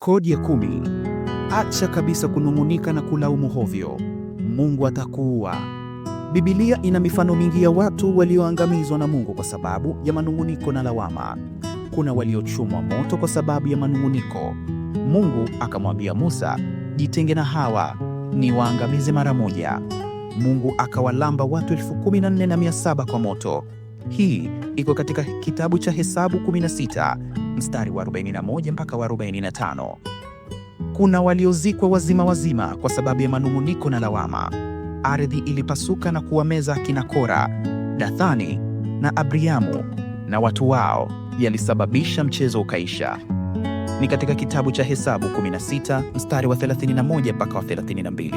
Kodi ya 10: acha kabisa kunung'unika na kulaumu hovyo. Mungu atakuua. Biblia ina mifano mingi ya watu walioangamizwa na Mungu kwa sababu ya manung'uniko na lawama. Kuna waliochomwa moto kwa sababu ya manung'uniko. Mungu akamwambia Musa, jitenge na hawa, niwaangamize mara moja. Mungu akawalamba watu 14,700 kwa moto. Hii iko katika kitabu cha Hesabu 16 mstari wa 41 mpaka wa 45. Kuna waliozikwa wazima wazima kwa sababu ya manung'uniko na lawama. Ardhi ilipasuka na kuwameza akina Kora, Dathani na Abriamu na watu wao, yalisababisha mchezo ukaisha. Ni katika kitabu cha Hesabu 16 mstari wa 31 mpaka wa 32.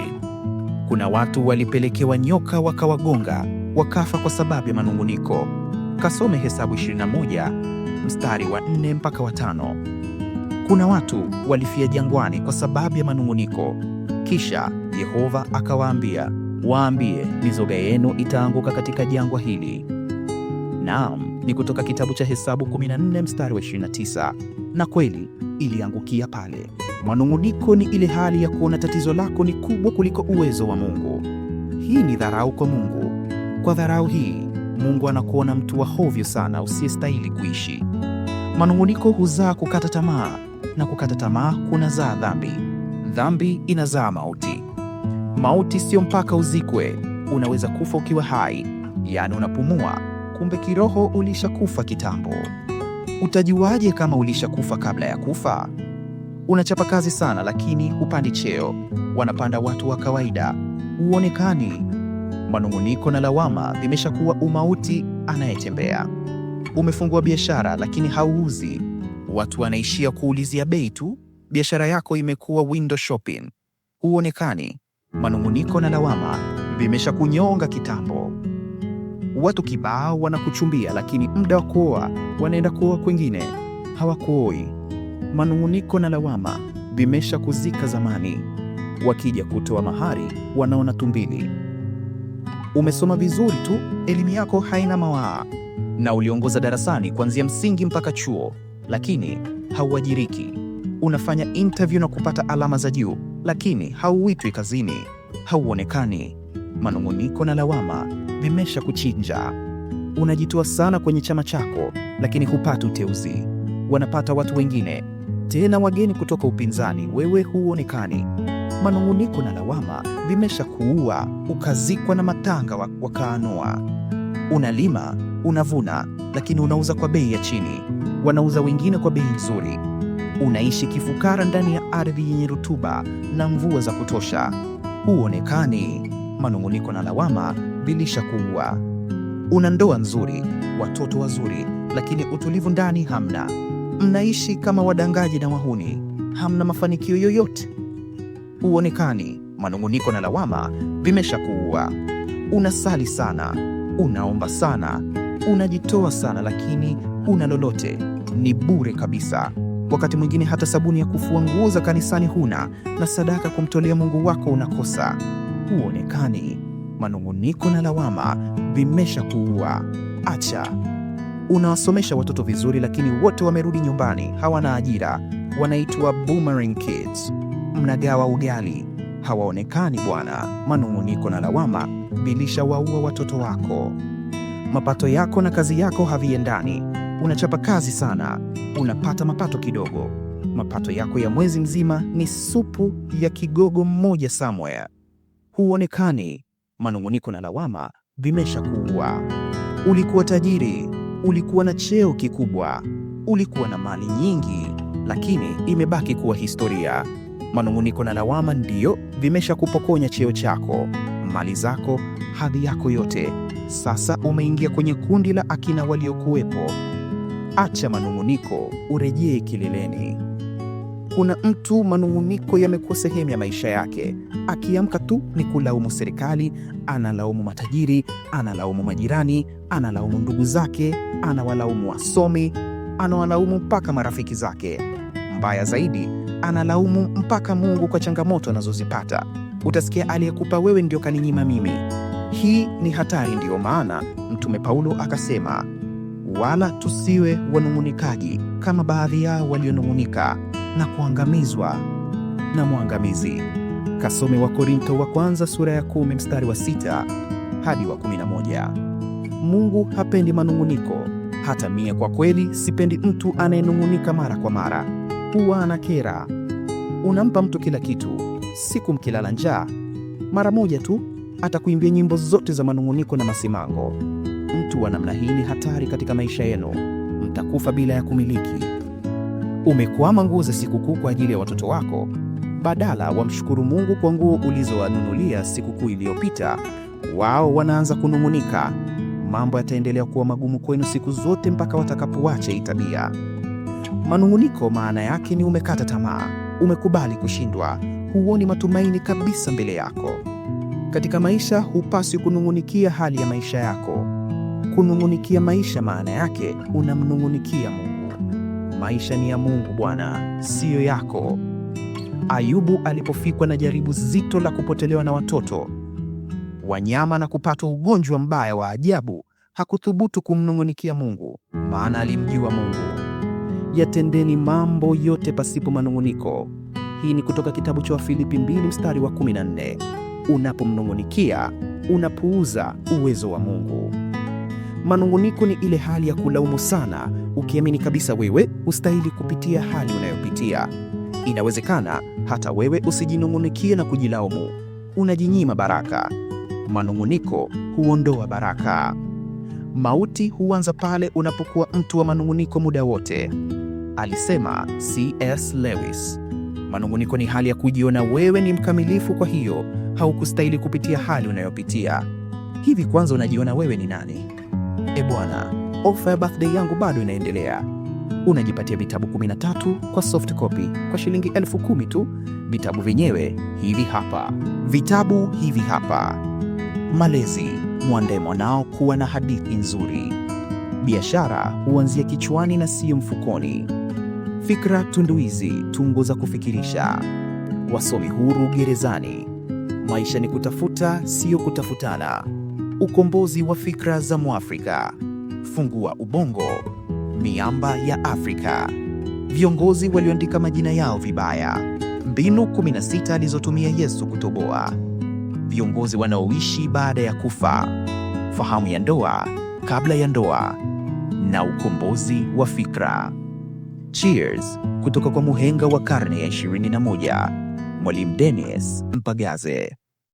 Kuna watu walipelekewa nyoka wakawagonga, wakafa kwa sababu ya manung'uniko. Kasome Hesabu 21 mstari wa 4 mpaka wa 5. Kuna watu walifia jangwani kwa sababu ya manung'uniko. Kisha Yehova akawaambia, waambie mizoga yenu itaanguka katika jangwa hili. Naam, ni kutoka kitabu cha Hesabu 14 mstari wa 29. Na kweli iliangukia pale. Manung'uniko ni ile hali ya kuona tatizo lako ni kubwa kuliko uwezo wa Mungu. Hii ni dharau kwa Mungu. Kwa dharau hii, Mungu anakuona mtu wa hovyo sana usiyestahili kuishi. Manung'uniko huzaa kukata tamaa, na kukata tamaa kunazaa dhambi. Dhambi inazaa mauti. Mauti sio mpaka uzikwe. Unaweza kufa ukiwa hai, yaani unapumua, kumbe kiroho ulishakufa kitambo. Utajuaje kama ulishakufa kabla ya kufa? Unachapa kazi sana, lakini hupandi cheo. Wanapanda watu wa kawaida, huonekani. Manung'uniko na lawama vimeshakuwa umauti anayetembea. Umefungua biashara lakini hauuzi. Watu wanaishia kuulizia bei tu. Biashara yako imekuwa window shopping, huonekani. Manung'uniko na lawama vimeshakunyonga kitambo. Watu kibao wanakuchumbia, lakini muda wa kuoa wanaenda kuoa kwingine, hawakuoi. Manung'uniko na lawama vimeshakuzika zamani. Wakija kutoa mahari wanaona tumbili. Umesoma vizuri tu, elimu yako haina mawaa, na uliongoza darasani kuanzia msingi mpaka chuo, lakini hauajiriki. Unafanya interview na kupata alama za juu, lakini hauitwi kazini, hauonekani. Manung'uniko na lawama vimesha kuchinja. Unajitoa sana kwenye chama chako, lakini hupati uteuzi. Wanapata watu wengine, tena wageni kutoka upinzani, wewe huonekani. Manung'uniko na lawama vimesha kuua, ukazikwa na matanga wakaanoa. Unalima, unavuna, lakini unauza kwa bei ya chini, wanauza wengine kwa bei nzuri. Unaishi kifukara ndani ya ardhi yenye rutuba na mvua za kutosha, huonekani. Manung'uniko na lawama vilishakuua. Una ndoa nzuri, watoto wazuri, lakini utulivu ndani hamna. Mnaishi kama wadangaji na wahuni, hamna mafanikio yoyote, huonekani. Manung'uniko na lawama vimeshakuua. Unasali sana, unaomba sana, unajitoa sana, lakini huna lolote, ni bure kabisa. Wakati mwingine hata sabuni ya kufua nguo za kanisani huna, na sadaka kumtolea Mungu wako unakosa. Huonekani. Manung'uniko na lawama vimeshakuua. Acha. Unawasomesha watoto vizuri, lakini wote wamerudi nyumbani, hawana ajira, wanaitwa boomerang kids. Mnagawa ugali, hawaonekani bwana. Manung'uniko na lawama vilishawaua watoto wako. Mapato yako na kazi yako haviendani. Unachapa kazi sana, unapata mapato kidogo. Mapato yako ya mwezi mzima ni supu ya kigogo mmoja somewhere. Huonekani. Manung'uniko na lawama vimeshakuua. Ulikuwa tajiri, ulikuwa na cheo kikubwa, ulikuwa na mali nyingi, lakini imebaki kuwa historia. Manung'uniko na lawama ndiyo vimeshakupokonya cheo chako, mali zako, hadhi yako yote. Sasa umeingia kwenye kundi la akina waliokuwepo. Acha manung'uniko, urejee kileleni. Kuna mtu manung'uniko yamekuwa sehemu ya maisha yake. Akiamka tu ni kulaumu serikali, analaumu matajiri, analaumu majirani, analaumu ndugu zake, anawalaumu wasomi, anawalaumu mpaka marafiki zake. Mbaya zaidi, analaumu mpaka Mungu kwa changamoto anazozipata. Utasikia aliyekupa wewe ndio kaninyima mimi. Hii ni hatari. Ndiyo maana Mtume Paulo akasema, wala tusiwe wanung'unikaji kama baadhi yao walionung'unika. na kuangamizwa na mwangamizi. Kasome Wakorinto wa kwanza sura ya 10 mstari wa 6 hadi wa 11. Mungu hapendi manung'uniko. Hata mie kwa kweli sipendi mtu anayenung'unika mara kwa mara, huwa anakera. Unampa mtu kila kitu, siku mkilala njaa, mara moja tu atakuimbia nyimbo zote za manung'uniko na masimango. Mtu wa namna hii ni hatari katika maisha yenu, mtakufa bila ya kumiliki. Umekwama nguo za sikukuu kwa ajili ya watoto wako, badala wamshukuru Mungu kwa nguo ulizowanunulia sikukuu iliyopita, wao wanaanza kunung'unika. Mambo yataendelea kuwa magumu kwenu siku zote mpaka watakapoacha hii tabia. Manung'uniko maana yake ni umekata tamaa, umekubali kushindwa, huoni matumaini kabisa mbele yako. Katika maisha hupaswi kunung'unikia hali ya maisha yako. Kunung'unikia maisha maana yake unamnung'unikia Mungu. Maisha ni ya Mungu Bwana, siyo yako. Ayubu alipofikwa na jaribu zito la kupotelewa na watoto, wanyama na kupatwa ugonjwa mbaya wa ajabu, hakuthubutu kumnung'unikia Mungu, maana alimjua Mungu. Yatendeni mambo yote pasipo manung'uniko. Hii ni kutoka kitabu cha Wafilipi 2 mstari wa 14. Unapomnung'unikia unapuuza uwezo wa Mungu. Manung'uniko ni ile hali ya kulaumu sana, ukiamini kabisa wewe hustahili kupitia hali unayopitia. Inawezekana hata wewe usijinung'unikie na kujilaumu, unajinyima baraka. Manung'uniko huondoa baraka. Mauti huanza pale unapokuwa mtu wa manung'uniko muda wote, alisema C.S. Lewis. Manung'uniko ni hali ya kujiona wewe ni mkamilifu, kwa hiyo haukustahili kupitia hali unayopitia. Hivi kwanza unajiona wewe ni nani? E bwana, ofa ya birthday yangu bado inaendelea. Unajipatia vitabu 13 kwa soft copy kwa shilingi 10,000 tu. Vitabu vyenyewe hivi hapa. Vitabu hivi hapa: Malezi, mwandae mwanao kuwa na hadithi nzuri. Biashara huanzia kichwani na siyo mfukoni. Fikra tunduizi, tungo za kufikirisha. Wasomi huru gerezani. Maisha ni kutafuta, siyo kutafutana. Ukombozi wa fikra za Mwafrika. Fungua ubongo. Miamba ya Afrika. Viongozi walioandika majina yao vibaya. Mbinu 16 alizotumia Yesu kutoboa. Viongozi wanaoishi baada ya kufa. Fahamu ya ndoa kabla ya ndoa na ukombozi wa fikra. Cheers kutoka kwa muhenga wa karne ya 21, Mwalimu Dennis Mpagaze.